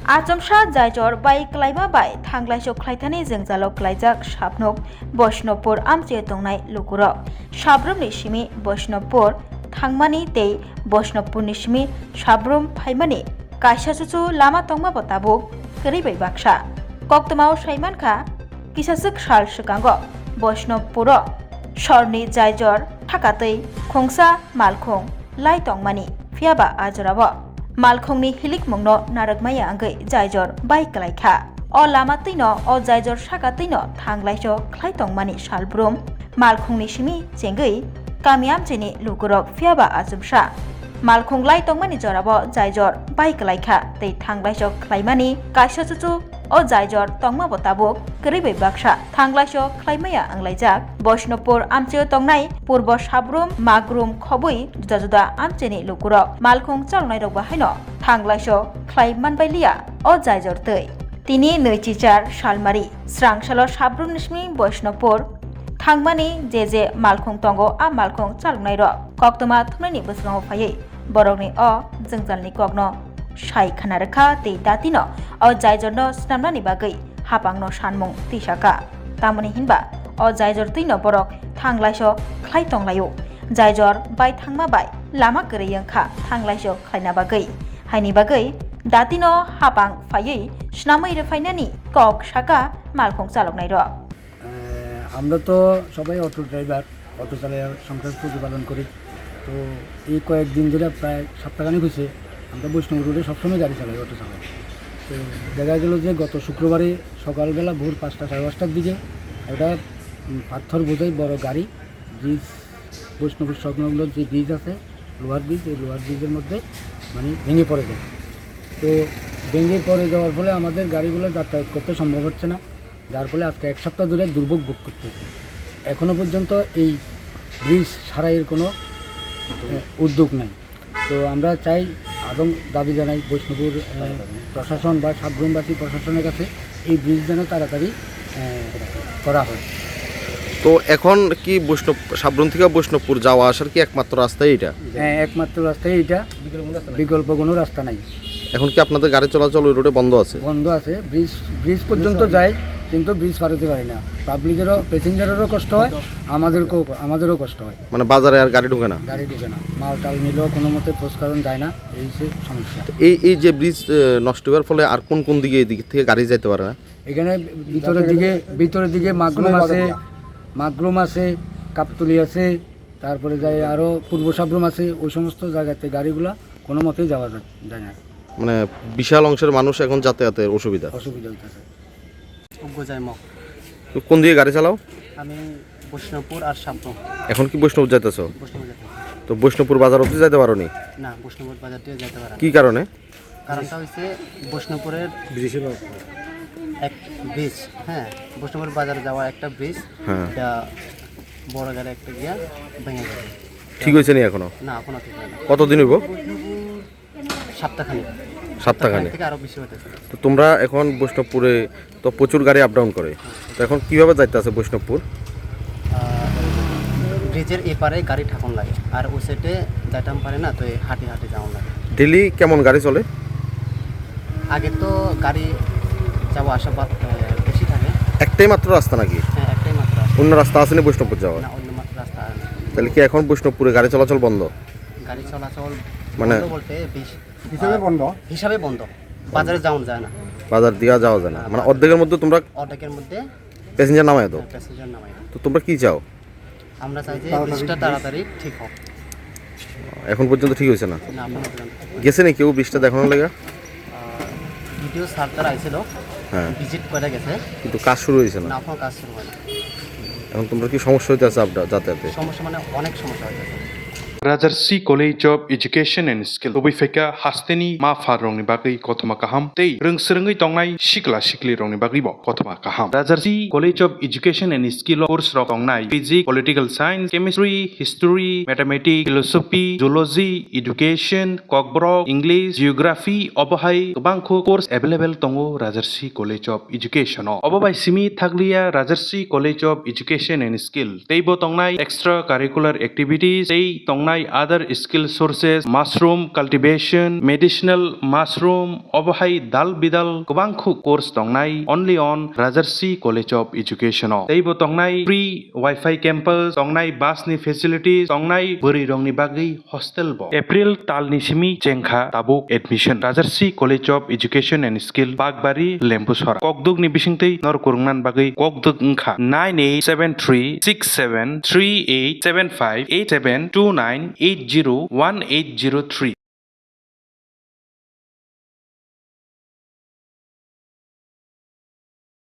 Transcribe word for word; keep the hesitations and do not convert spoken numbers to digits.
Achomsa jaijor bai kwlaima bai thanglaiso khlaithani jwngjalo kwlaijak Sapnok Boishnobpur amchio tongnai lukurok. Sabrumni simi Boishnobpur thangmani tei Boishnobpurni simi Sabrum phaimani kaisa chuchu lama tongmabo tabuk kwrwi bai baksa. Koktwmao saimankha, kisaswk sal swkango Boishnobpuro sorni jaijor thakatwi khungsa malkhung lai tongmani, phiyaba a jorao malkhungni hilikmungno narwkmaya wngwi jaijor bai kwlaikha. O lama twino o jaijor saka twino thanglaiso khlai tongmani salbrum malkhungni simi chengwi kami amchaini lukurok, phiyaba achomsa malkhung lai tongmani jorao jaijor bai kwlaikha tei thanglaiso khlaimani kaisa chuchu o jaijor tongmabo tabuk kwrwi bai baksa thanglaiso khlaimaya wnglaijak. Boishnobpur amchaio tongnai Purbo Sabrum, Magrum khobwi juda juda amchaini lukurok malkhung chaloknairok bahaino thanglaiso khlai manbailiya o jaijor twi. Tini nwichichar salmari srangsalo Sabrumni simi Boishnobpur thangmani je je malkhung tongo, a malkhung chaloknairok koktwma thumnaini bwskango phaiwi borokni o jwngjalni kokno sai khna rwkha tei datino o jaijorno snamnani bagwi hapangno sanmung tisaka. Tamoni hinba o jaijor twino borok thanglaiso khlai tonglaio. Jaijor bai thangma bai lama kwrwi wngkha thanglaiso khlaina bagwi. Haini bagwi datino hapang phaiwi snamwi rwphainani kok saka malkhung chaloknairok. আহ, আমরা তো সবাই auto driver, auto চালাইয়া সংসার প্রতিপালন করি। তো এই কয়েকদিন ধরে, প্রায় সপ্তাহখানেক হয়েছে, আমরা বৈষ্ণব রোডে সবসময় গাড়ি চালাই, অটো চালাই। তো দেখা গেল যে গত শুক্রবারে সকালবেলা ভোর পাঁচটা, সাড়ে পাঁচটার দিকে একটা, উম, পাথর বোঝাই বড় গাড়ি ব্রিজ, বৈষ্ণবপুর সংলগ্ন যে ব্রিজ আছে, লোয়ার ব্রিজ, এই লোয়ার ব্রিজের মধ্যে মানে ভেঙে পড়ে যায়। তো ভেঙে পড়ে যাওয়ার ফলে আমাদের গাড়িগুলো যাতায়াত করতে সম্ভব হচ্ছে না, যার ফলে আজকে এক সপ্তাহ ধরে দুর্ভোগ ভোগ করতে হচ্ছে। এখনো পর্যন্ত এই ব্রিজ সারাইয়ের কোনো, আহ, উদ্যোগ নেই। তো আমরা চাই এবং দাবি জানাই বৈষ্ণবপুর, আহ, প্রশাসন বা সাবরুমবাসী প্রশাসনের কাছে এই ব্রিজ যেন তাড়াতাড়ি, আহ, করা হয়। তো এখন কি বৈষ্ণব, সাবরুম থেকে বৈষ্ণবপুর যাওয়া আসার কি একমাত্র রাস্তাই এটা? হ্যাঁ, একমাত্র রাস্তাই এটা, বিকল্প কোনো রাস্তা নাই। এখন কি আপনাদের গাড়ি চলাচল ওই রোডে বন্ধ আছে? বন্ধ আছে, ব্রিজ, ব্রিজ পর্যন্ত যায়, কিন্তু ব্রিজ পার হতে পারি না। পাবলিকেরও, প্যাসেঞ্জারেরও কষ্ট হয়, আমাদেরকেও, আমাদেরও কষ্ট হয়। মানে বাজারে আর গাড়ি ঢুকে না? গাড়ি ঢুকে না, মাল টাল নিলেও কোনো মতে খোঁজ কারণ যায় না, এই হচ্ছে সমস্যা। তো এই, এই যে ব্রিজ, আহ, নষ্ট হওয়ার ফলে আর কোন কোন দিকে, এই দিক থেকে গাড়ি যাইতে পারে না? এখানে ভিতরের দিকে, ভিতরের দিকে মাগরুম আছে, মাগরুম আছে, কাপ্তুলি আছে, তারপরে যাই আরো পূর্ব সাবরুম আছে, ওই সমস্ত জায়গাতে গাড়িগুলা কোনো মতেই যাওয়া যায়, যায় না। মানে বিশাল অংশের মানুষ এখন যাতায়াতের অসুবিধা। অসুবিধা হইতেছে। উগ্র যাই মগ। তো কোন দিকে গাড়ি চালাও? আমি বৈষ্ণবপুর আর সাবরুম। এখন কি বৈষ্ণব যাইতেছো? বৈষ্ণব যাইতেছি। তো বৈষ্ণবপুর বাজার অবধি যাইতে পারো নি? না, বৈষ্ণবপুর বাজার দিয়ে যাইতে পারে না। কি কারণে? কারণটা হচ্ছে বৈষ্ণবপুরের ব্রিজের ব্যবস্থা। এক ব্রিজ, হ্যাঁ, বৈষ্ণবপুর বাজারে যাওয়া একটা ব্রিজ, হ্যাঁ। এটা বড় গাড়ি একটা গিয়া ভেঙে গেছে। ঠিক হয়েছে নি এখনো? না, এখনো ঠিক হয় না। কতদিন হইব? সপ্তাহখানেক। সপ্তাহখানেক। সপ্তাহখানেক থেকে আরো বেশি হইতেছে। তো তোমরা এখন বৈষ্ণবপুরে তো প্রচুর গাড়ি আপ ডাউন করে, তো এখন কিভাবে যাইতে আছে বৈষ্ণবপুর? আহ, ব্রিজের এপারে গাড়ি ঠাকুন লাগে, আর ওই সাইডে যাইতাম পারে না, তো এই হাঁটি হাঁটি যাওয়া লাগে। ডেলি কেমন গাড়ি চলে? আগে তো গাড়ি যাওয়া আসা বা-, আহ, বেশি থাকে। একটাই মাত্র রাস্তা নাকি? হ্যাঁ, একটাই মাত্র রাস্তা। অন্য রাস্তা আসেনি বৈষ্ণবপুর যাওয়ার? না, অন্য মাত্র রাস্তা আর নেই। তাহলে কি এখন বৈষ্ণবপুরে গাড়ি চলাচল বন্ধ? গাড়ি চলাচল মানে বন্ধ বলতে বেশ-, হিসাবে আহ, বন্ধ? হিসাবে বন্ধ, বাজারে যাওয়া যায় না। বাজার দিয়া যাওয়া যায় না, হ্যাঁ, মানে বাজার। অর্ধেকের মধ্যে তোমরা অর্ধেকের মধ্যে প্যাসেঞ্জার নামায় তো? হ্যাঁ, প্যাসেঞ্জার নামায়। তো তোমরা কি চাও? আমরা চাই যে তাড়াতাড়ি ব্রিজটা ব্রিজ। তাড়াতাড়ি ঠিক হোক। এখন পর্যন্ত ঠিক হয়েছে না? না, এখনো পর্যন্ত ঠিক হয়নি। গেছে নি কেউ ব্রিজটা দেখানোর লাগা? আহ, ভিডিও স্যার তারা আইছিল, হ্যাঁ। ভিজিট করে গেছে। কিন্তু কাজ শুরু হয়েছে না? না, এখনো কাজ শুরু হয় না। এখন তোমরা কি সমস্যা হইতে আছে আপনার যাতায়াতে? সমস্যা মানে অনেক সমস্যা হইতেছে। Rajarsi College of Education and Skill, tubui phaikha hasteni ma pharrokni bagwi kothoma kaham tei rwng swrwngwi tongnai sikla siklirokni bagwibo kothoma kaham. Rajarsi College of Education and Skill o course rok tongnai Physics, Political Science, Chemistry, History, Mathematics, Philosophy, Zoology, Education, Kokborok, English, Geography, obo hai kwbangkho course available tongo Rajarsi College of Education o. Obo bai simi thakliya Rajarsi College of Education and Skill, teibo tongnai extra curricular activities tei tongnai Other skill sources, mushroom cultivation, medicinal mushroom, obo hai dal bidal kwbang khuk course tongnai only on Rajarsi College of Education o. Teibo tongnai free Wi-Fi campus, tongnai bus ni facilities, tongnai bwrwi rokni bagwi hostel bo. April tal ni simi chengkha tabuk admission. Rajarsi College of Education and Skill, Bakbari, Lembusora. Kokduk ni bisingtwi nor kurungnan bagwi kokduk wngkha nine eight seven three six seven three eight seven five eight seven two nine eight zero one eight zero three.